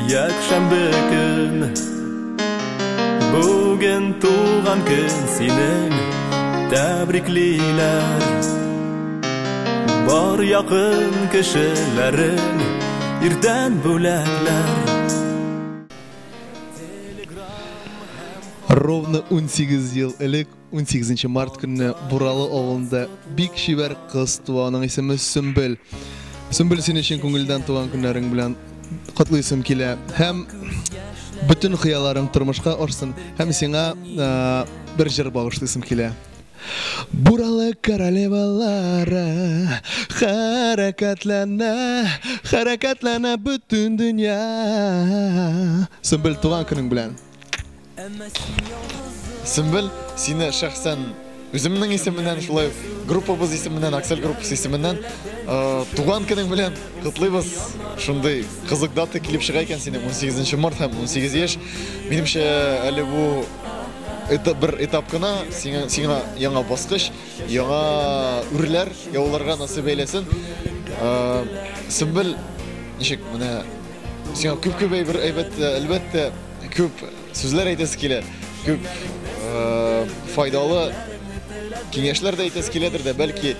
Якшәмбе көн. Бүген туган көн синең, тәбриклиләр. Бар якын кешеләрең, иртән бүләкләр. Ровно 18 ел элек, 18 март көнне Буралы авылында бик чибәр кыз туа, аның исеме Сөмбел. Сөмбел, сине чын күңелдән туган көннәрең белән котлыйсым килә. Һәм бөтен хыялларың тормышка ашсын. Һәм сиңа бер җыр багышлыйсым килә. Буралы королевалары хәрәкәтләнә, хәрәкәтләнә бөтен дөнья. Сөмбел, туган көнең белән. Сөмбел, сине шәхсән үземнең исеменнән, шулай ук группабыз исеменнән, Аксель группасы исеменнән туган көнең белән котлыйбыз. Шундый кызык дата килеп чыга икән синең, 18 март һәм 18 яшь. Минемчә, әле бу бер этап кына, сиңа яңа баскыч, яңа үрләр яуларга насыйп әйләсен. Сөмбел, ничек менә сиңа күп-күп әйбер, әйбәт, әлбәттә, күп сүзләр әйтәсе килә, күп файдалы киңәшләр дә әйтәсе киләдер дә, бәлки.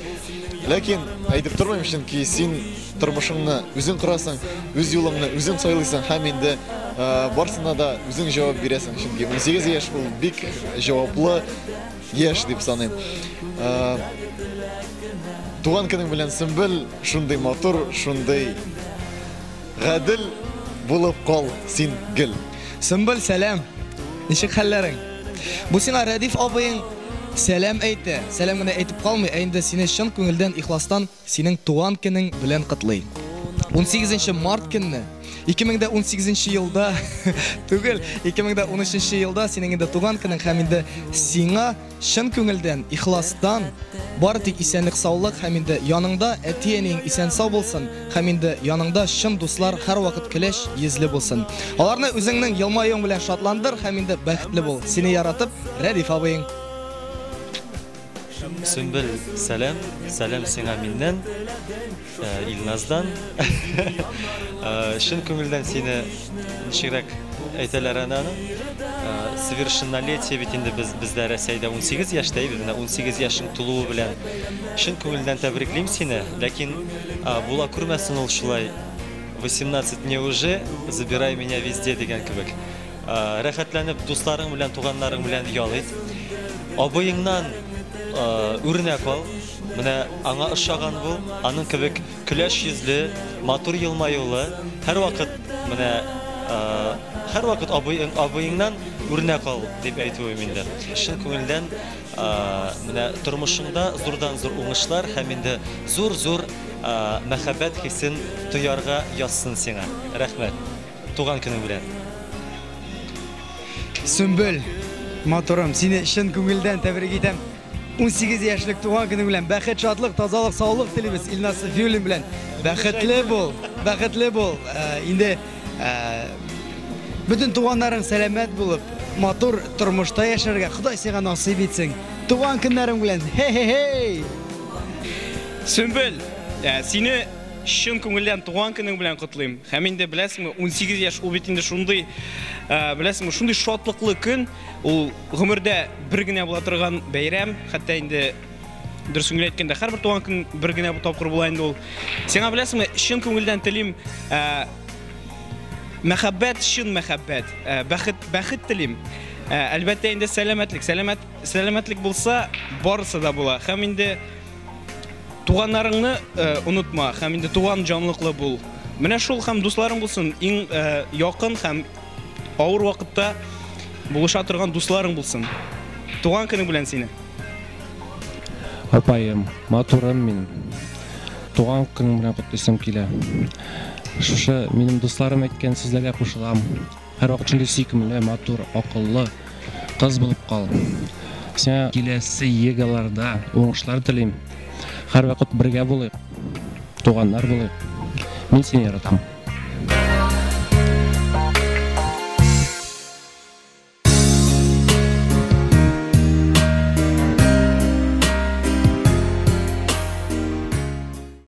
Ләкин әйтеп тормыйм, чөнки син тормышыңны үзең корасың, үз юлыңны үзең сайлыйсың һәм инде барсына да үзең җавап бирәсең, чөнки 18 яшь ул бик җаваплы яшь дип саныйм. Туган көнең белән, Сөмбел, шундый матур, шундый гадел булып кал син гел. Сөмбел, сәлам. Ничек хәлләрең? Бу сиңа Рәдиф абыең сәлам әйтә. Сәлам генә әйтеп калмый, ә инде сине чын күңелдән, ихластан синең туган көнең белән котлый. 18 март көнне, 2018 елда түгел, 2013 елда синең инде туган көнең һәм инде сиңа чын күңелдән, ихластан бары тик исәнлек, саулык һәм инде яныңда әти-әниең исән-сау булсын һәм инде яныңда чын дуслар һәрвакыт көләч йөзле булсын. Аларны үзеңнең елмаюың белән шатландыр һәм инде бәхетле бул. Сине яратып, Рәдиф абыең. Сөмбел, сәлам, сәлам сиңа миннән, Илназдан. Чын күңелдән сине ничегрәк әйтәләр аны? Совершеннолетие бит инде бездә Рәсәйдә 18 яшьтә, бит менә 18 яшең тулуы белән чын күңелдән тәбриклим сине, ләкин була күрмәсен ул шулай 18 мне уже, забирай меня везде дигән кебек. Рәхәтләнеп дусларың белән, туганнарың белән ял ит. Абыеңнан үрнәк ал, менә аңа ошаган бул, аның кебек көләч йөзле, матур елмаюлы, һәрвакыт менә һәрвакыт абыеңнан үрнәк ал дип әйтүем инде. Чын күңелдән менә тормышыңда зурдан-зур уңышлар һәм инде зур-зур мәхәббәт хисен тоярга язсын сиңа. Рәхмәт. Туган көнең белән. Сөмбел, матурым, сине чын күңелдән тәбрик итәм. 18 яшьлек туган көнең белән бәхет, шатлык, тазалык, саулык телибез Илназ Сафиуллин белән. Бәхетле бул, бәхетле бул. Инде бөтен туганнарың сәламәт булып, матур тормышта яшәргә Ходай сиңа насыйп итсен. Туган көннәрең белән. Хе-хе-хей! Сөмбел, сине чын күңелдән туган көнең белән котлыйм. Һәм инде беләсеңме, 18 яшь ул бит инде шундый, беләсеңме, шундый шатлыклы көн. Ул гомердә бер генә була торган бәйрәм, хәтта инде дөресен генә әйткәндә, һәрбер туган көн бер генә тапкыр була инде ул. Сиңа беләсеңме, чын күңелдән телим, мәхәббәт, чын мәхәббәт, бәхет, бәхет телим. Әлбәттә инде сәламәтлек, сәламәтлек булса, барысы да була. Һәм инде туганнарыңны онытма, һәм инде туган җанлыклы бул. Менә шул һәм дусларың булсын, иң якын һәм авыр вакытта булыша торган дусларың булсын. Туган көнең белән сине. Апаем, матурым минем. Туган көнең белән котлыйсым килә. Шушы минем дусларым әйткән сүзләргә кушылам. Һәрвакыт шундый сөйкемле, матур, акыллы кыз булып кал. Сиңа киләсе егаларда уңышлар телим. Һәрвакыт бергә булыйк, туганнар булыйк. Мин сине яратам.